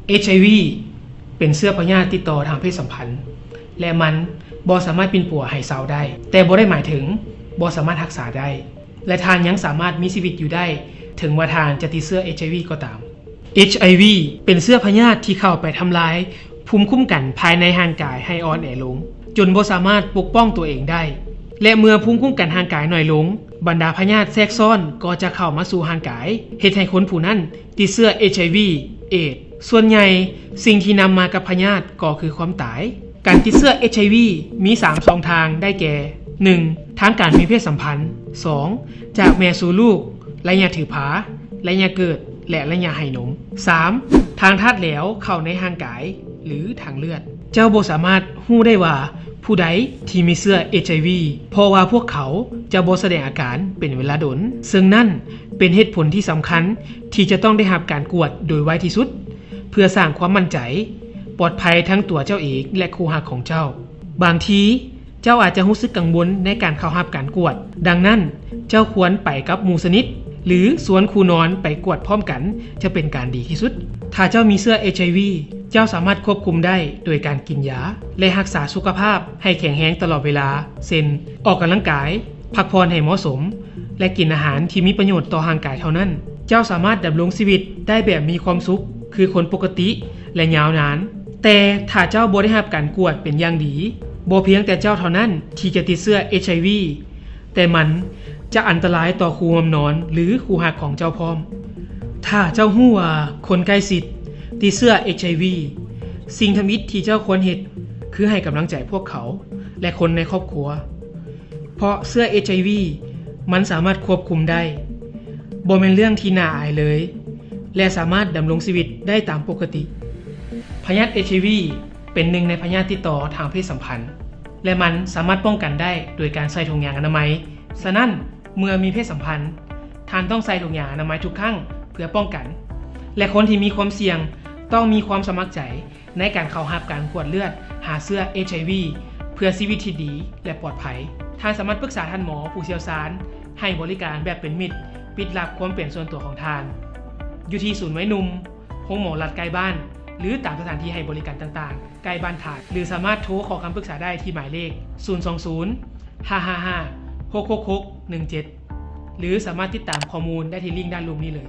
ເອຊໄອວີ ເປັນເຊື້ອພະຍາດຕິດຕໍ່ທາງເພດສຳພັນ ແລະ ມັນບໍ່ສາມາດປິ່ນປົວໃຫ້ເຊົາໄດ້, ແຕ່ບໍ່ໄດ້ໝາຍເຖິງບໍ່ສາມາດຮັກສາໄດ້ ແລະ ທ່ານຍັງສາມາດມີຊີວິດຢູ່ໄດ້ ເຖິງວ່າທ່ານຈະຕິດເຊື້ອເອຊໄອວີກໍຕາມ. ເອຊໄອວີ ເປັນເຊື້ອພະຍາດທີ່ເຂົ້າໄປທຳລາຍພູມຄຸ້ມກັນພາຍໃນຮ່າງກາຍໃຫ້ອ່ອນແອລົງ ຈົນບໍ່ສາມາດປົກປ້ອງຕົວເອງໄດ້ ແລະ ເມື່ອພູມຄຸ້ມກັນຮ່າງກາຍໜ້ອຍລົງ, ບັນດາພະຍາດແຊກຊ້ອນກໍຈະເຂົ້າມາສູ່ຮ່າງກາຍ, ເຮັດໃຫ້ຄົນຜູ້ນັ້ນຕິດເຊື້ອເອຊໄອວີ ເອດ. ສ່ວນໃຫຍ່ສິ່ງທີ່ນຳມາກັບພະຍາດກໍຄືຄວາມຕາຍ. ການຕິດເຊື້ອເອຊໄອວີ ມີສາມຊ່ອງທາງໄດ້ແກ່ ໜຶ່ງ ທາງການມີເພດສຳພັນ, ສອງ ຈາກແມ່ສູ່ລູກ, ໄລຍະຖືພາ, ໄລຍະເກີດ ແລະ ໄລຍະໃຫ້ນົມ, ສາມ ທາງທາດແຫຼວເຂົ້າໃນຮ່າງກາຍ ຫຼື ທາງເລືອດ. ເຈົ້າບໍ່ສາມາດຮູ້ໄດ້ວ່າຜູ້ໃດທີ່ມີເຊື້ອເອຊໄອວີ ເພາະວ່າພວກເຂົາຈະບໍ່ສະແດງອາການເປັນເວລາດົນ, ເຊິ່ງນັ້ນເປັນເຫດຜົນທີ່ສຳຄັນທີ່ຈະຕ້ອງໄດ້ຮັບການກວດໂດຍໄວທີ່ສຸດ ເພື່ອສ້າງຄວາມໝັ້ນໃຈ, ປອດໄພທັງຕົວເຈົ້າເອງ ແລະ ຄູ່ຮັກຂອງເຈົ້າ. ບາງທີເຈົ້າອາດຈະຮູ້ສຶກກັງວົນໃນການເຂົ້າຮັບການກວດ, ດັ່ງນັ້ນເຈົ້າຄວນໄປກັບໝູ່ສະໜິດ ຫຼື ຊວນຄູ່ນອນໄປກວດພ້ອມກັນ ຈະເປັນການດີທີ່ສຸດ. ຖ້າເຈົ້າມີເຊື້ອເອຊໄອວີ ເຈົ້າສາມາດຄວບຄຸມໄດ້ໂດຍການກິນຢາ ແລະ ຮັກສາສຸຂະພາບໃຫ້ແຂງແຮງຕະຫຼອດເວລາ, ເຊັ່ນ ອອກກຳລັງກາຍ, ພັກຜ່ອນໃຫ້ເໝາະສົມ ແລະ ກິນອາຫານທີ່ມີປະໂຫຍດຕໍ່ຮ່າງກາຍເທົ່ານັ້ນ. ເຈົ້າສາມາດດຳລົງຊີວິດໄດ້ແບບມີຄວາມສຸກຄືຄົນປົກກະຕິ ແລະ ຍາວນານ. ແຕ່ຖ້າເຈົ້າບໍ່ໄດ້ຮັບການກວດເປັນຢ່າງດີ, ບໍ່ພຽງແຕ່ເຈົ້າເທົ່ານັ້ນທີ່ຈະຕິດເຊື້ອເອຊໄອວີ, ແຕ່ມັນຈະອັນຕະລາຍຕໍ່ຄູ່ຮ່ວມນອນ ຫຼື ຄູ່ຮັກຂອງເຈົ້າພ້ອມ. ຖ້າເຈົ້າຮູ້ວ່າຄົນໃກ້ຊິດຕິດເຊື້ອເອຊໄອວີ, ສິ່ງທຳອິດທີ່ເຈົ້າຄວນເຮັດຄືໃຫ້ກຳລັງໃຈພວກເຂົາ ແລະ ຄົນໃນຄອບຄົວ. ເພາະເຊື້ອເອຊໄອວີ ມັນສາມາດຄວບຄຸມໄດ້, ບໍ່ແມ່ນເລື່ອງທີ່ໜ້າອາຍເລີຍ ແລະ ສາມາດດຳລົງຊີວິດໄດ້ຕາມປົກກະຕິ. ພະຍາດເອຊໄອວີ ເປັນໜຶ່ງໃນພະຍາດຕິດຕໍ່ທາງເພດສຳພັນ ແລະ ມັນສາມາດປ້ອງກັນໄດ້ໂດຍການໃສ່ຖົງຍາງອະນາໄມ. ສະນັ້ນ, ເມື່ອມີເພດສຳພັນ, ທ່ານຕ້ອງໃສ່ຖົງຍາງອະນາໄມທຸກຄັ້ງເພື່ອປ້ອງກັນ, ແລະ ຄົນທີ່ມີຄວາມສ່ຽງຕ້ອງມີຄວາມສະໝັກໃຈ ໃນການເຂົ້າຮັບການກວດເລືອດຫາເຊື້ອເອຊໄອວີ ເພື່ອຊີວິດທີ່ດີ ແລະ ປອດໄພ. ທ່ານສາມາດປຶກສາທ່ານໝໍຜູ້ຊ່ຽວຊານໃຫ້ບໍລິການແບບເປັນມິດ, ປິດລັບຄວາມເປັນສ່ວນຕົວຂອງທ່ານ ຢູ່ທີ່ສູນໄວໜຸ່ມ, ໂຮງໝໍລັດໃກ້ບ້ານ ຫຼື ຕາມສະຖານທີ່ໃຫ້ບໍລິການຕ່າງໆໃກ້ບ້ານທ່ານ ຫຼື ສາມາດໂທຂໍຄຳປຶກສາໄດ້ທີ່ໝາຍເລກ ສູນສອງສູນ ຫ້າຫ້າຫ້າ ຫົກຫົກຫົກ ໜຶ່ງເຈັດ ຫຼື ສາມາດຕິດຕາມຂໍ້ມູນໄດ້ທີ່ລິ້ງດ້ານລຸ່ມນີ້ເລີຍ.